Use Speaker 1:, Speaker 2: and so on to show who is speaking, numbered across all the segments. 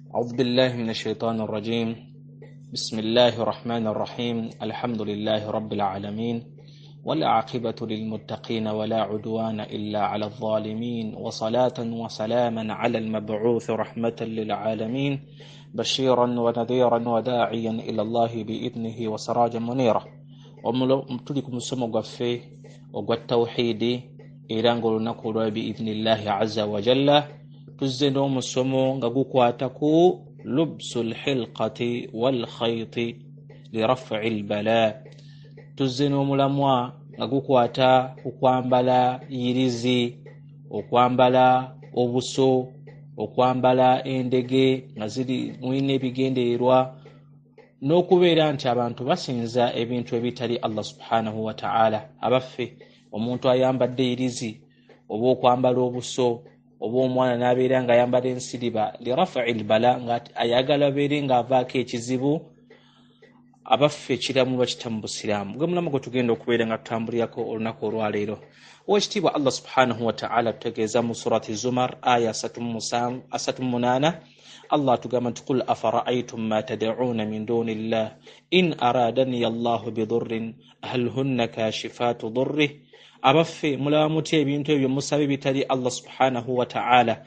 Speaker 1: أعوذ بالله من الشيطان الرجيم. بسم الله الرحمن الرحيم. الحمد لله رب العالمين، والعاقبة للمتقين، ولا عدوان إلا على الظالمين، وصلاة وسلاما على المبعوث رحمة للعالمين، بشيرا ونذيرا وداعيا إلى الله بإذنه وسراجا منيرا. Tuli ku musomo gwaffe ogwa tawhidi, era ng'olunaku olwa biidhnillahi azza wa jalla tuzze n'omusomo nga gukwata ku lubsu lhilqati walkhayti lirafi lbala. Tuzze n'omulamwa nga gukwata ku kwambala yirizi, okwambala obuso, okwambala endege nga ziri mulina ebigendererwa n'okubeera nti abantu basinza ebintu ebitali Allah subhanahu wataala. Abaffe, omuntu ayambadde yirizi oba okwambala obuso oba omwana n'abeera ng'ayambala ensiriba lirafi lbala, nga ayagala abeere ng'avaako ekizibu, abaffe ekiramu bakita mu busiraamu? Gwe mulamu gwe tugenda okubeera nga tutambulirako olunaku olwaleero. Owekitiibwa Allah subhanahu wataala tutegeeza mu surati Zumar aya 38, Allah atugamba nti: "Qul afara'aytum ma tad'una min duni llah in aradani allahu bidurrin hal hunna kashifatu durrih." Abaffe, mulaba mutya ebintu ebyo musabe bitali Allah subhanahu wataala?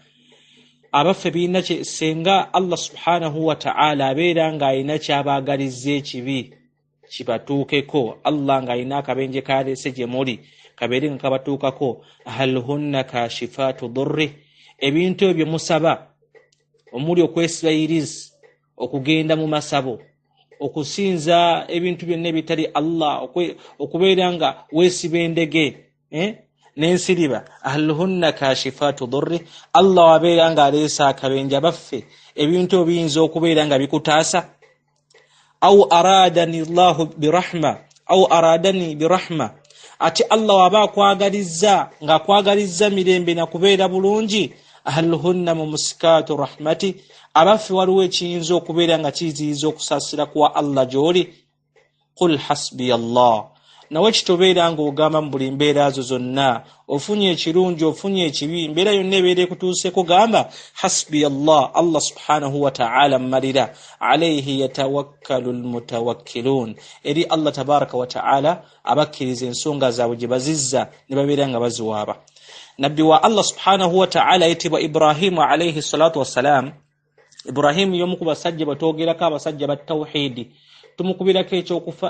Speaker 1: Abaffe, birina senga Allah subhanahu wataala abeera ng'alina kyabaagalizza ekibi kibatuukeko, Allah ng'alina akabenje kaleese gye muli kabeere nga kabatuukako, hal hunna kashifatu durrih, ebintu ebyo musaba omuli okwesiba yirizi, okugenda mu masabo, okusinza ebintu byonna ebitali Allah, okubeera nga weesiba endege n'ensiriba, hal hunna kashifatu durri, Allah wabeera ng'aleese akabenje, baffe ebintu ebiyinza okubeera nga bikutaasa? Au aradani llahu birahma, au aradani birahma, ate Allah waba akwagalizza ng'akwagalizza mirembe nakubeera bulungi, hal hunna mumsikaatu rahmati, abaffe waliwo ekiyinza okubeera nga kiziyiza okusaasira kwa Allah gy'oli? Qul hasbiya Allah. Nawe kitobeera ng'ogamba mu buli mbeera zo zonna, ofunye ekirungi, ofunye ekibi, mbeera yonna ebeera ekutuuseko, gamba hasbiya Allah, Allah subhanahu wataala mmalira. Alaihi yatawakkalu lmutawakkilun, eri Allah tabaraka wataala abakkiriza ensonga zaabwe gye bazizza ne babeera nga baziwaaba. Nabbi wa Allah subhanahu wataala ayitibwa Ibrahimu alaihi salatu wassalam. Ibrahimu y'omu ku basajja batwogerako, abasajja ba tawhidi, tumukubirako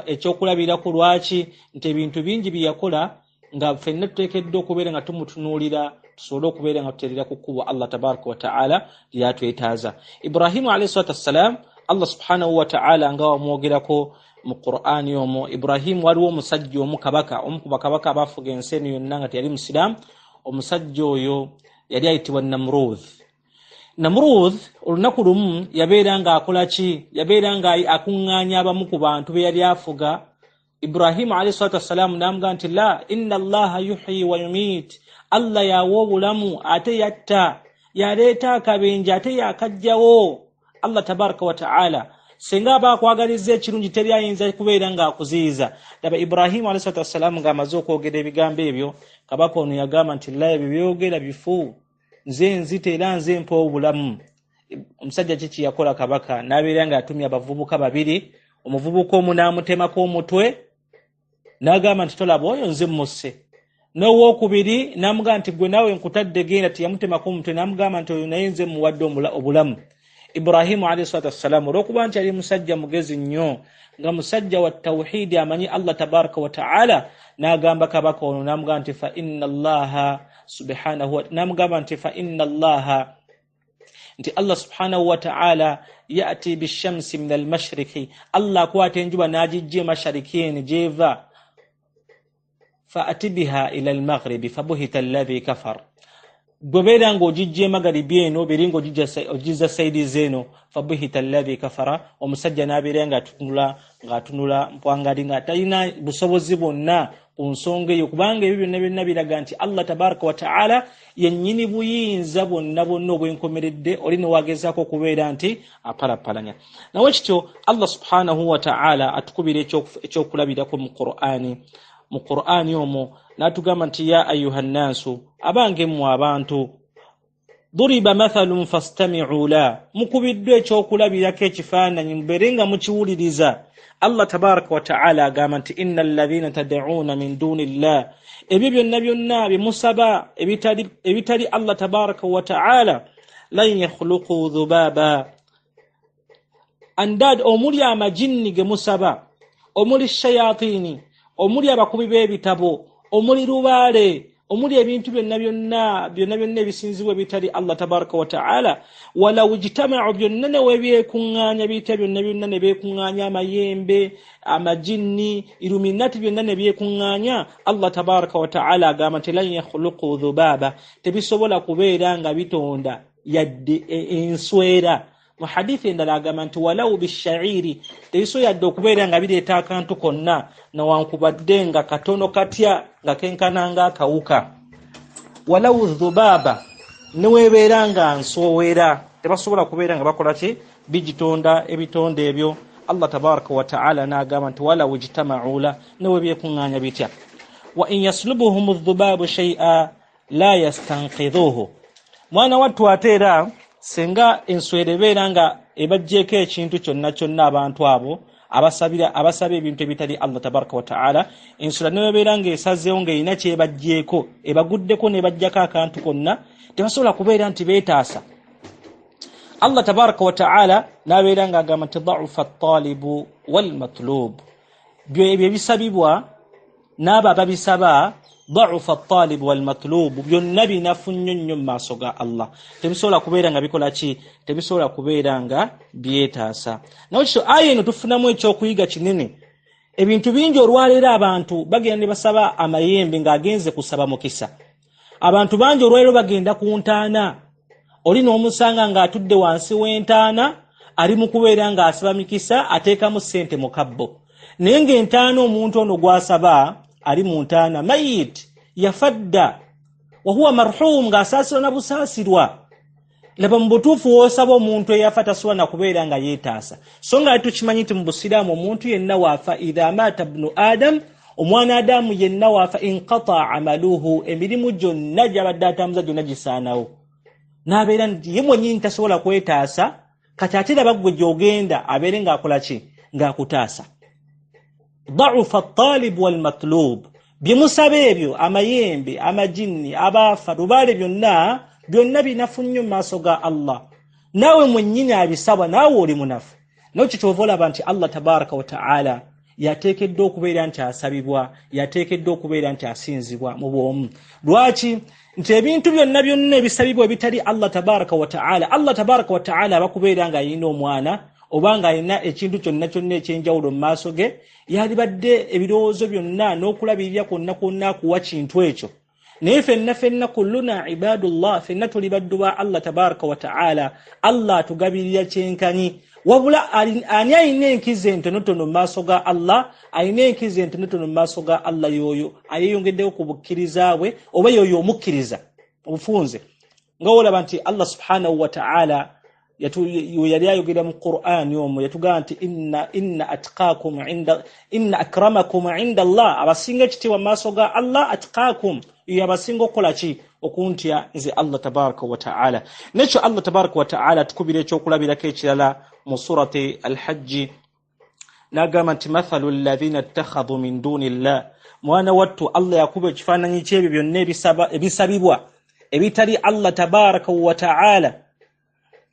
Speaker 1: ekyokulabirako. Lwaki? Nti ebintu bingi bye yakola nga ffenna tuteekeddwa okubeera nga tumutunuulira, tusobole okubeera nga tuterera ku kkubo Allah tabaraka wataala lyatwetaaza. Ibrahimu alaihi salatu wassalam, Allah subhanahu wataala nga wamwogerako mu Qur'ani omwo, Ibrahimu, waliwo omusajja omu, kabaka omu ku bakabaka abafuga ensi eno yonna, nga teyali musiraamu. Omusajja oyo yali ayitibwa Namruth. Namruth olunaku lumu yabeera ng'akola ki? Yabeera nga akuŋŋaanya abamu ku bantu be yali afuga. Ibrahimu alaihi salatu wassalaamu n'amugamba nti: "La, inna Allaha yuhyi wa yumiit, Allah yawa obulamu ate yatta, yaleeta akabenje ate yakajjawo. Allah tabaraka wataala singa aba akwagalizza ekirungi, teri ayinza kubeera ng'akuziyiza." Laba, Ibrahimu alaihi salatu wassalaamu ng'amaze okwogera ebigambo ebyo, kabaka ono yagamba nti: "La, ebyo byogera bifu, nze nzita era nze mpa obulamu." Omusajja kiki yakola? Kabaka n'abeera ng'atumya abavubuka babiri. Omuvubuka omu n'amutemako omutwe n'agamba nti: "Tolaba oyo, nze mmusse." N'owookubiri n'amugamba nti: "Gwe naawe nkutadde, genda." Teyamutemako omutwe, n'amugamba nti: "Oyo naye nze muwadde obulamu." Ibrahimu alaihi salatu wassalaamu, olw'okuba nti yali musajja mugezi nnyo, nga musajja wa tawhidi, amanyi Allah tabaraka wataala, n'agamba kabaka ono, n'amugamba nti fa inna Allaha subhanahu, n'amugamba nti fa inna Allaha, nti Allah subhanahu wataala yati bishamsi min almashriki, Allah akwata enjuba n'agijja emashariki eno gyeva, faati biha ila almaghribi fabuhita alladhi kafar, gwe beera ng'ogijja emagaribi eno, beri ng'ogizza side zeeno, fabuhita alladhi kafara. Omusajja n'abeera ng'atunula mpwangali, nga talina busobozi bwonna ku nsonga eyo, kubanga ebyo byonna byonna biraga nti Allah tabaraka wataala yennyini buyinza bwonna bwonna obwenkomeredde. Oli newagezaako okubeera nti apalapalanya. Nawe kityo Allah subhanahu wataala atukubira ekyokulabirako mu Qur'ani. Mu Qur'ani omwo n'atugamba nti: "Ya ayuha nnaasu, abange mmwe abantu." Duriba mathalun fastami'u la, mukubiddwa ekyokulabirako ekifaananyi mubeere nga mukiwuliriza. Allah tabaraka wa ta'ala agamba nti inna alladhina tad'una min duni llah, ebyo byonna byonna bye musaba ebitali Allah tabaraka wa ta'ala, lan yakhluqu dhubaba, andad omuli amajinni ge musaba, omuli shayatini, omuli abakubi b'ebitabo, omuli lubaale, omuli ebintu byonna byonna byonna byonna ebisinzibwa ebitali Allah tabaraka wa ta'ala. Walaw ijtama'u, byonna ne webyekuŋŋaanya biyita byonna byonna ne beekuŋŋaanya amayembe, amajinni, iluminati byonna ne byekuŋŋaanya, Allah tabaraka wa ta'ala agamba nti lan yakhluqu dhubaba, tebisobola kubeera nga bitonda yadde enswera. Mu hadithi endala agamba nti walau bishairi, tebisobola yadde okubeera nga bireeta akantu konna newankubadde nga katono katya nga kenkana ng'akawuka. Walau dhubaaba, newebeera nga nsowera, tebasobola kubeera nga bakola ki, bigitonda ebitonde ebyo. Allah tabaraka wa ta'ala n'agamba nti walau ijtama'u la, newebyekuŋŋaanya bitya. Wa in yaslubuhum dhubaabu shay'a la yastanqidhuhu, mwana wattu ate era singa enswera ebeera nga ebajjeeko ekintu kyonna kyonna, abantu abo abasaba ebintu ebitali Allah tabaraka wa ta'ala, enswera newebeera ng'esazeewo ng'erina kyebajjeeko, ebaguddeko nebajjako akantu konna, tebasobola kubeera nti beetaasa. Allah tabaraka wa ta'ala n'abeera ng'agamba nti dha'ufa at-talibu wal-matlub, ebyo ebisabibwa n'abo ababisaba, dha'ufa at-talib wal-matlub, byonna binafu nnyo nnyo mu maaso ga Allah, tebisobola kubeera nga bikola ki, tebisobola kubeera nga byetaasa. Naye kyo aya eno tufunamu ekyokuyiga kinene. Ebintu bingi olwaleero abantu bagenda ne basaba amayembe ng'agenze kusaba mukisa. Abantu bangi olwaleero bagenda ku ntaana, oli n'omusanga ng'atudde wansi w'entaana ali mu kubeera ng'asaba mikisa, ateekamu ssente mu kabbo, naye ng'entaana omuntu ono gw'asaba ali mu ntaana mayit, yafa dda, wahuwa marhum, ng'asaasirwa na busaasirwa. Laba mu butuufu w'osaba omuntu eyafa tasobola na kubeera nga yeetaasa. So nga tukimanyi nti mu busiraamu omuntu yenna waafa, idha maata bnu adam, omwana Adamu yenna waafa, inqata amaluhu, emirimu gyonna gy'abadde atambuza gyonna gisaanawo, n'abeera nti ye mwennyini tasobola kwetaasa. Kati ate laba ggwe gy'ogenda abeere ng'akola ki, ng'akutaasa. Dha'ufa at-talib wal-matlub, bye musaba ebyo, amayembe, amajinni, abaafa, lubaale, byonna byonna binafu nnyo mu maaso ga Allah. Naawe mwennyini abisaba naawe oli munafu. Nakyo kyova olaba nti Allah tabaraka wa ta'ala yateekeddwa okubeera nti asabibwa, yateekeddwa okubeera nti asinzibwa mu bwomu. Lwaki? Nti ebintu byonna byonna ebisabibwa ebitali Allah tabaraka wa ta'ala, Allah tabaraka wa ta'ala abakubeera ng'alina omwana oba ng'alina ekintu kyonna kyonna ekyenjawulo mu maaso ge, yalibadde ebirowoozo byonna n'okulabirira kwonna kwonna akuwa kintu ekyo. Naye fenna fenna kulluna ibadullah, fenna tuli baddu ba Allah tabaraka wa ta'ala. Allah atugabirira kyenkanyi, wabula ani alina enkizo entonotono mu maaso ga Allah? Alina enkizo entonotono mu maaso ga Allah y'oyo ayeyongeddewo ku bukkiriza bwe, oba y'oyo omukkiriza obufunze. Nga wolaba nti Allah subhanahu wa ta'ala yali ayogera mu Qur'ani omwo, yatugamba nti inna atqakum inda, inna akramakum inda Allah, abasinga ekitiibwa mu maaso ga Allah atqakum, yo abasinga okukola ki, okuntya nze Allah tabaraka wa ta'ala. Nekyo Allah tabaraka wa ta'ala atukubira ekyokulabirako ekirala mu surati Al-Hajji, n'agamba nti mathalu alladhina ittakhadhu min duni llah, mwana wattu Allah yakuba ekifaananyi ky'ebyo byonna ebisabibwa ebitali Allah tabaraka wa ta'ala.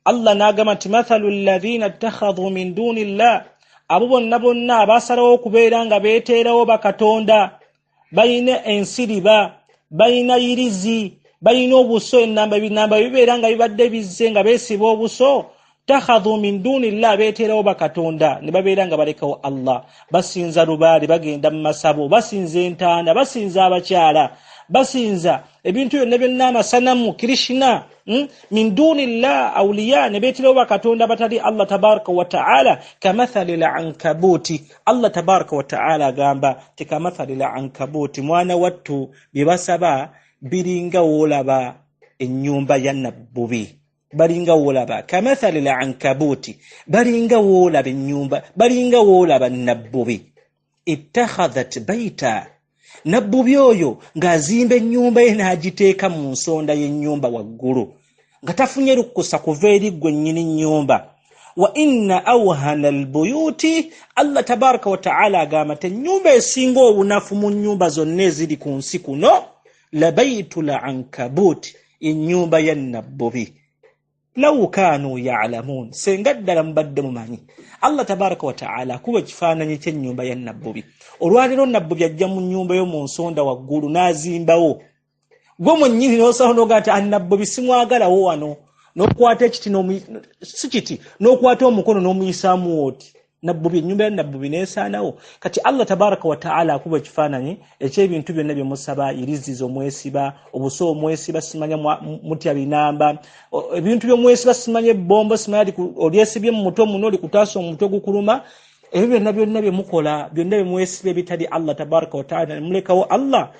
Speaker 1: Allah n'agamba nti mathalu alladhina ittakhadhu min duni llah, abo bonna bonna abasalawo okubeera nga beeteerawo bakatonda, balina ensiriba, balina yirizi, balina obuso, enamba binamba bibeera nga bibadde bizze nga beesiba obuso. Takhadhu min duni llah, beeteerawo bakatonda ne babeera nga balekawo Allah, basinza lubaale, bagenda mu masabo, basinza entaana, basinza abakyala, basinza ebintu byonna byonna, amasanamu, Krishna, min duni llah awliya, ne beeteerawo bakatonda batali Allah tabaraka wa ta'ala. Kamathali lankabuti, Allah tabaraka wa ta'ala agamba ti kamathali lankabuti, mwana wattu bye basaba biringa woolaba ennyumba ya nabbubi, balinga woolaba kamathali lankabuti, balinga woolaba ennyumba, balinga woolaba nabbubi. Ittakhadhat baita, nabbubi oyo ng'azimba ennyumba ye n'agiteeka mu nsonda y'ennyumba waggulu. Nga tafunye lukusa kuva eri ggwe nnyini nnyumba. Wa inna awhana albuyuti, Allah tabaraka wataala agamba nti ennyumba esinga obunafu mu nnyumba zonna eziri ku nsi kuno, labaitu lankabuti, ennyumba ya nabbubi. Law kanu yalamun, senga ddala mubadde mumanyi. Allah tabaraka wataala akuba ekifaananyi ky'ennyumba ya nabbubi. Olwaleero nabbubi ajja mu nnyumba yo mu nsonda waggulu n'azimbawo, gwe mwennyini n'osalawo n'ogaa nti annabbubi simwagalawo wano, n'okwata ekiti, si kiti, n'okwata omukono n'omuyisaamu oti nabbubi, ennyumba ya nabbubi n'esaanawo. Kati Allah tabaraka wataala akuba ekifaananyi eky'ebintu byonna bye musaba, irizizo mwesiba, obuso omwesiba, simanya mutya binamba, ebintu byomwesiba, simanya ebbombo, simanya olyesibye mu mutwe muno olikutaasa omutwe gukuluma. Ebyo byonna byonna bye mukola, byonna bye mwesiba ebitali Allah tabaraka wataala, ne mulekawo Allah,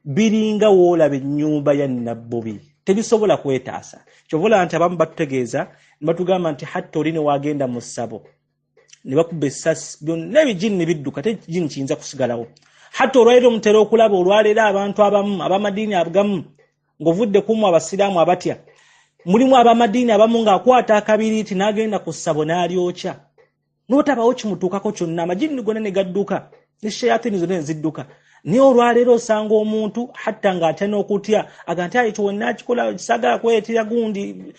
Speaker 1: biringa woolaba ennyumba ya nabbubi, tebisobola kwetaasa. Kyovola nti abamu batutegeeza ne batugamba nti hatta oli ne wagenda mu ssabo ne bakuba essasi, byonna ebijini bidduka, tekijini kiyinza kusigalawo. Hatta olwaleero mutera okulaba olwaleero abantu abamu ab'amadiini agamu, ng'ovudde kumu abasiraamu abatya, mulimu ab'amadiini abamu ng'akwata akabiriiti n'agenda ku ssabo n'alyokya, n'otabawo kimutuukako kyonna, amajini gonna ne gadduka ne shayatini zonna ne zidduka. Naye olwaleero osanga omuntu hatta ng'atya n'okutya aga nti ekyo wennakikola saagala kweyetera gundi.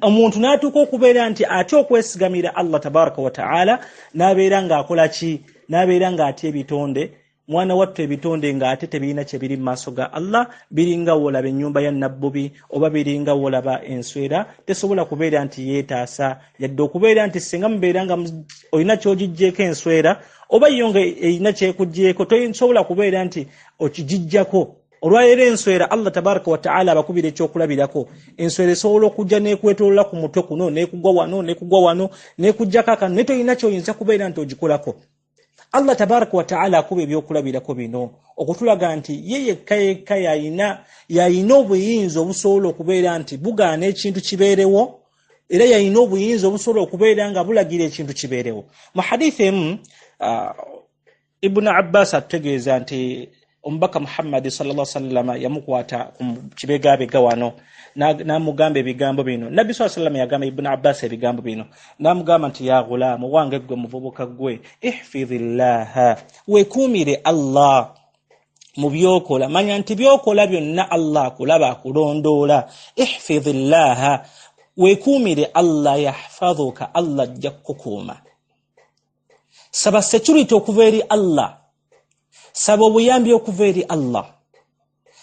Speaker 1: Omuntu n'atuuka okubeera nti atya okwesigamira Allah tabaraka wataala, n'abeera ng'akola ki? N'abeera ng'atya ebitonde. Mwana wattu, ebitonde ng'ate tebirina kye biri mu maaso ga Allah. Biringa woolaba ennyumba ya nabbubi, oba biringa woolaba enswera, tesobola kubeera nti yeetaasa, yadde okubeera nti singa mubeera nga olina ky'ogiggyeko enswera, oba yo nga erina kyekuggyeeko, tosobola kubeera nti okigiggyako. Olwaleero enswera, Allah tabaraka wataala abakubira ekyokulabirako, enswera esobola okujja n'ekwetolola ku mutwe kuno, n'ekugwa wano, n'ekugwa wano, n'ekuggyako akano, naye tolina ky'oyinza kubeera nti ogikolako. Allah tabaraka wataala akuba ebyokulabirako bino okutulaga nti ye yekka yekka yayina obuyinza obusobola okubeera nti bugaana ekintu kibeerewo, era yayina obuyinza obusobola okubeera nga bulagira ekintu kibeerewo. Mu hadithi emu, Ibunu Abbas atutegeeza nti omubaka Muhammadi sallallahu sallama yamukwata ku kibegabega wano n'amugamba ebigambo bino. Nabbi saa sallama yagamba Ibunu Abbas ebigambo bino, n'amugamba nti ya gulaamu, wange ggwe muvubuka ggwe, ihfidhi llaha, weekuumire Allah mu byokola. Manya nti byokola byonna Allah akulaba, akulondoola. Ihfidhi llaha, weekuumire Allah, yahfadhuka, Allah ajja kukukuuma. Saba security okuva eri Allah, saba obuyambi okuva eri Allah,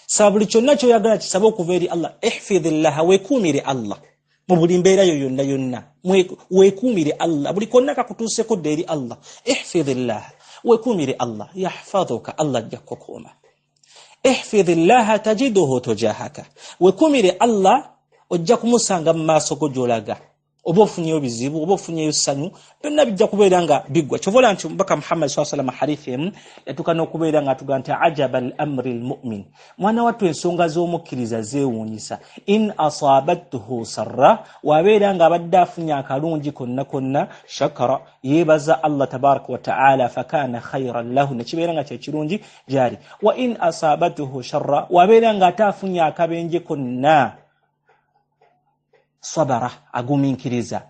Speaker 1: saba buli kyonna kyoyagala kisaba okuva eri Allah. Ihfidhi llaha, weekuumire Allah mu buli mbeera yo yonna yonna, weekuumire Allah buli konna kakutuuseko, dda eri Allah. Ihfidhi llaha, weekuumire Allah, yahfadhuka, Allah ajja kukukuuma. Ihfidhi llaha tajiduhu tujahaka, weekuumire Allah, ojja kumusanga mu maaso go gy'olaga. Oba ofunyeyo bizibu, oba ofunyeyo ssanyu, byonna bijja kubeera nga biggwa. Kyovola nti omubaka Muhammad saa salama hadithi emu yatuuka n'okubeera nga atuga nti ajaba al amri lmumin, mwana wattu ensonga z'omukkiriza zeewuunyisa. In asabattuhu sarra, wabeera nga abadde afunye akalungi konna konna, shakara, yeebaza Allah tabaraka wataala, fakana khairan lahu, nekibeera nga kyekirungi gyali. Wa in asabattuhu sharra, wabeera nga ate afunye akabenje konna, sabara, agumiikiriza,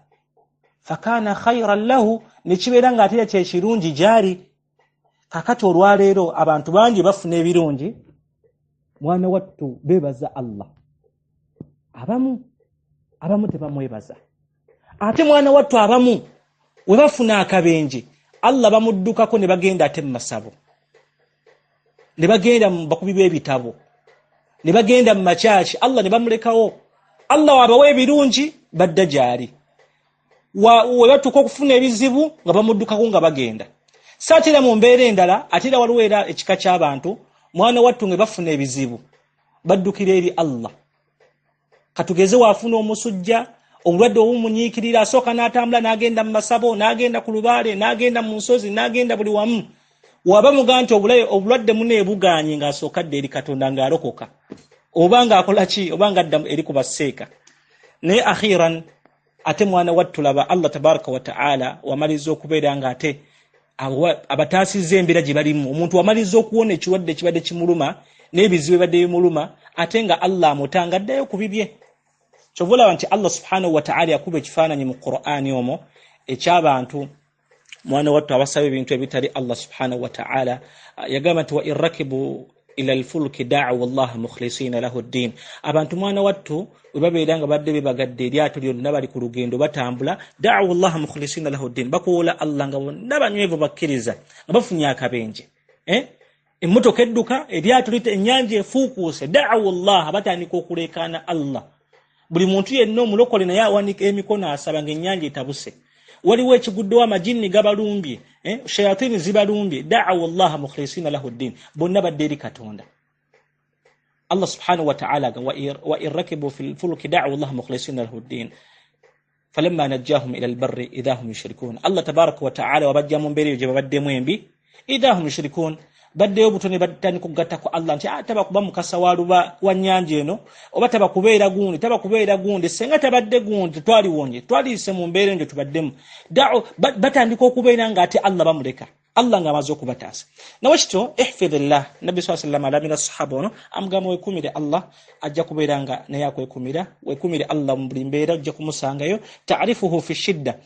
Speaker 1: fakana khairan lahu, nekibeera nga ate kyekirungi gyali. Kakati olwaleero abantu bangi bafuna ebirungi, mwana wattu beebaza Allah, abamu tebamwebaza. Ate mwana wattu abamu we bafuna akabenje, Allah bamuddukako ne bagenda ate mu masabo, ne bagenda mu bakubi b'ebitabo, ne bagenda mu makyaki, Allah ne bamulekawo. Allah wabawa ebirungi badda gyali, we batuuka okufuna ebizibu nga bamuddukako nga bagenda. So ate era mu mbeera endala, ate era waliwo era ekika ky'abantu, mwana wattu, nga bafuna ebizibu baddukira eri Allah. Katugeze waafuna omusujja, obulwadde obumunyiikirira, asooka n'atambula n'agenda mu masabo, n'agenda ku lubaale, n'agenda mu nsozi, n'agenda buli wamu. Waba mugaa nti obulwadde muneebuganye, ng'asooka adda eri Katonda ng'alokoka, oba ng'akola ki, oba ng'adda eri ku basseeka. Naye akhiran ate mwana wattulaba Allah tabaraka wataala wamaliriza okubeera nga ate abataasizza embeera gye balimu. Omuntu wamaliriza okuwona ekirwadde ekibadde kimuluma n'ebizibu ebadde bimuluma, ate nga Allah amutanga addayo ku bibye. Kyova olaba nti Allah subhanahu wataala yakuba ekifaananyi mu Qur'ani omwo ekyabantu mwana wattu abasaba ebintu ebitali Allah subhanahu wataala. Yagamba nti wa in rakibu ila lfulki daawu llaha mukhlisina lahu ddin. Abantu mwana wattu bwe babeera nga badde bebagadde eryato lyonna, bali ku lugendo batambula, daawu llaha mukhlisina lahu ddin, bakuwoola Allah nga bonna banywevu bakkiriza, nga bafunye akabenje, emmotoka edduka, eryato lita, ennyanja efuukuuse, daawu llaha, batandika okuleekaana Allah. Buli muntu yenna omulokole naye awanika emikono asaba ng'ennyanja etabuse, waliwo ekiguddewo, amajinni gabalumbye, shayatini zibalumbye, daawu llaha mukhlisina lahu ddin, bonna badde eri Katonda Allah subhanahu wataala. Wa in rakibu fi lfulki daawu llaha mukhlisina lahu ddin falamma najjahum ila lbarri idha hum yushrikun. Allah tabaraka wataala wabajja mu mbeera eyo gye babaddemu embi, idha hum yushrikun, baddeyo buto ne batandika okugatta ku Allah nti taba kuba mukasa wa luba wa nnyanja eno, oba taba kubeera gundi, taba kubeera gundi, senga tabadde gundi twaliwonye, twaliise mu mbeera eno gye tubaddemu. Batandika okubeera ng'ate Allah bamuleka, Allah ng'amaze okubataasa. Nawe kityo ihfidhillah, Nabbi saa sallam alamira sahaba ono amugamba wekumire Allah, ajja kubeera nga naye akwekumira. Wekumire Allah mu buli mbeera, ojja kumusangayo. Tarifuhu fi shidda,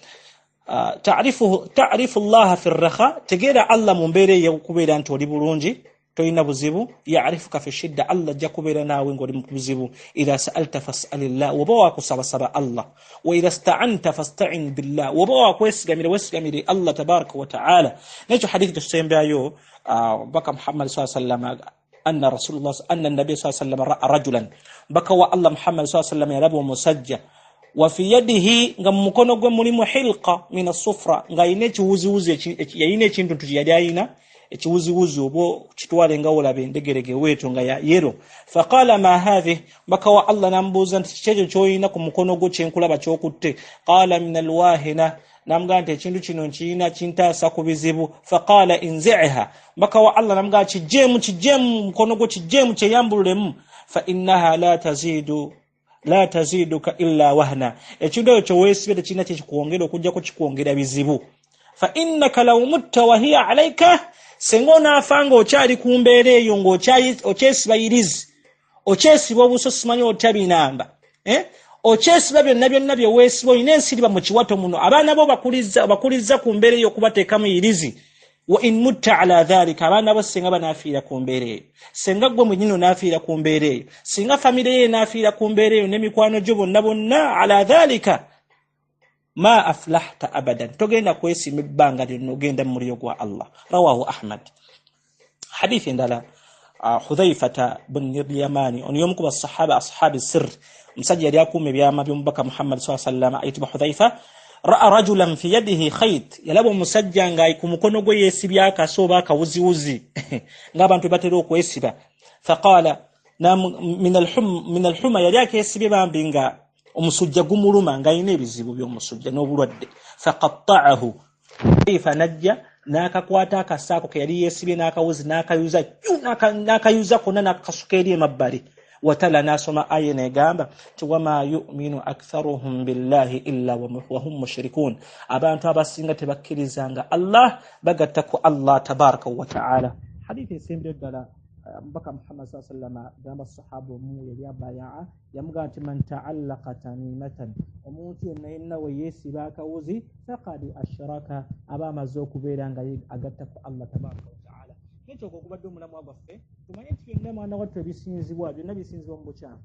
Speaker 1: tarifu llaha fi rraha, tegeera Allah mu mbeera eyo okubeera nti oli bulungi, tolina buzibu, yarifuka fi shidda, Allah ajja kubeera naawe ng'oli mu buzibu. Idha saalta fasalillah, woba wakusabasaba Allah. Wa idha staanta fastain billah, woba wakwesigamira wesigamire Allah tabaraka wataala. Nekyo hadithi tusembayo, baka Muhammad saa sallam anna rasulullah anna nabiy saa sallam raa rajulan, baka wa Allah Muhammad saa sallam yalaba omusajja, wa fi yadihi, nga mu mukono gwe mulimu hilqa min asufra, ng'alina ekiwuziwuzi, yalina ekintu nti yali alina ekiwuziwuzi oba kitwale nga wolaba endegerege weeto nga ya yero. Faqala ma hadhi, baka wa Allah namubuuza nti kiki ekyo kyolina ku mukono gwo kyenkulaba kyokutte? Qala min alwahina, namugamba nti ekintu kino nkirina kintaasa ku bizibu. Faqala inziha, baka wa Allah namugamba kijjeemu, kijjeemu mukono gwo, kijjeemu, kyeyambululemu. Fa innaha la tazidu la taziduka illa wahna, ekintu ekyo kyeweesibye tekirina kyekikwongera okujjako kikwongera bizibu. Fa innaka law mutta wahiya alaika, senga onaafa ng'okyali ku mbeera eyo ng'okyesiba yirizi, okyesiba obuso, simanyi otya binamba, okyesiba byonna byonna bye weesiba, olina ensiriba mu kiwato muno, abaana bo bakulizza ku mbeera eyo okubateekamu yirizi. Wa in mutta ala dhalika, abaana bo singa banaafiira ku mbeera eyo, singa ggwe mwenyini onaafiira ku mbeera eyo, singa famire ye enaafiira ku mbeera eyo n'emikwano gyo bonna bonna, ala dhalika ma aflahta abadan, togenda kwesiima ebbanga lyonna, ogenda mu muliro gwa Allah. Rawahu Ahmad. Hadithi endala, Hudhaifata bun Lyamani, ono y'omu ku basahaba ashabi sir, omusajja yali akuuma ebyama by'omubaka Muhammad saa sallam ayitibwa Hudhaifa. Raa rajulan fi yadihi khait, yalaba omusajja nga ku mukono gwe yeesibye akaso oba akawuziwuzi ng'abantu batera okwesiba. Faqala min alhuma, yali akeesibye bambi nga omusujja gumuluma, ng'alina ebizibu by'omusujja n'obulwadde. Faqattaahu, Hudhaifa najja n'akakwata akasaako ke yali yeesibye n'akawuzi n'akayuza n'akayuza konna n'akakasuka eri emabbali. Watala, n'asoma aya negamba nti wama yuminu aktharuhum billahi illa wahum mushrikun, abantu abasinga tebakkirizanga Allah, bagatta ku Allah tabaraka wataala. Hadithi esembyeyo ddala, mubaka Muhammad saa sallama gamba sahaba omu yali abayaa, yamugamba nti man taallaka tamimatan, omuntu yenna yenna we yeesiba akawuzi, faqad ashraka, aba amaze okubeera nga agatta ku Allah tabaraka wataala. Nekyoko okubadde omulamwa gwaffe, tumanye nti byonna mwana wattu ebisinzibwa byonna bisinzibwa mu bukyamu.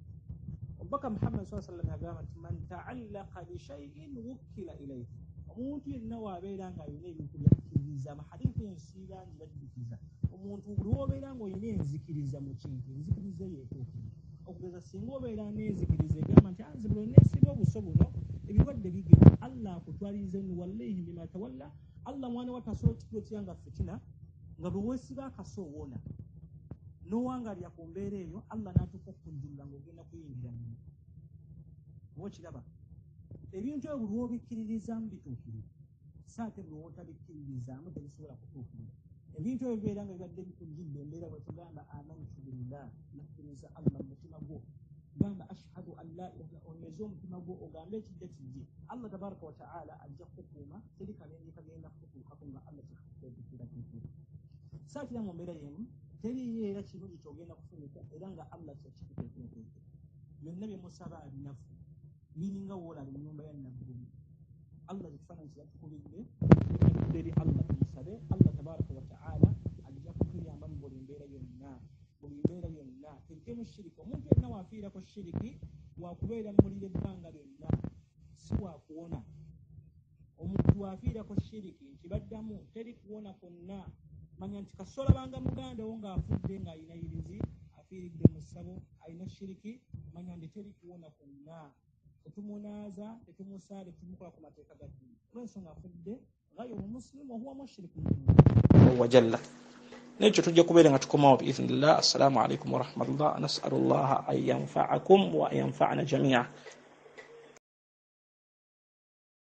Speaker 1: Omubaka Muhammad saa sallam yagamba nti man taallaka bishaiin wukkila ilaihi, omuntu yenna waabeera ng'alina ebintu byakkiririza. Amahadithi ensiiba ngi bajjukiza omuntu buli wobeera ng'olina enzikiriza mu kintu, enzikiriza eyo etuukire. Okugeza singa obeera n'enzikiriza egamba nti anze buli neesiba obuso buno ebirwadde bigenda, Allah akutwaliriza nuwallihi bima tawalla. Allah mwana wa tasobola okikuletera nga fitina, nga bwe weesiba akaso owona n'owangalira ku mbeera eyo, Allah n'atuuka okukujjulula ng'ogenda kuyingira muno. Oba okiraba ebintu ebyo buli lwobikkiririzaamu bituukirira, saate buli lwotabikkiririzaamu tebisobola kutuukirira. Ebintu ebyo bibeera nga bibadde bikujjidde embeera bwe tugamba amantu billah, nakkiriza Allah mu mutima gwo, gamba ashhadu an la ilaha, onyweze omutima gwo ogambe ekijja kijje, Allah tabaraka wataala ajja kukukuuma, teri kabenje kagenda kukutuukako nga Allah kyekuteekerateekera. Saatira mu mbeera yemu teriyo era kirungi kyogenda kufunika era nga Allah kyakikuteekerateekera. Byonna bye musaba binafu. Biringa woolaba ennyumba ya Naggulu. Allah ekifaananyi kye yatukubidde, tudde eri Allah tumusabe. Allah tabaraka wataala ajja kutuyamba mu buli mbeera yonna, buli mbeera yonna. Tujjemu shiriki. Omuntu yenna waafiirako shiriki wakubeera mu muliro ebbanga lyonna, si wakuwona. Omuntu waafiirako shiriki nti baddamu, teri kuwona kwonna. Manya nti kasolabanga muganda wo ng'afudde ng'alina yirizi, afiiridde mu ssabo, alina shiriki, manya nti teri kuwona kwonna. Tetumunaaza, tetumusaala, tetumukola ku mateeka ga ddiini olw'ensonga afudde ghayru muslimu wahuwa mushriku wajalla. Nekyo tujja kubeera nga tukomawo biidhnillah. Assalamu alaikum warahmatullah. Nasalu llaha an yanfaakum wa an yanfana jamia.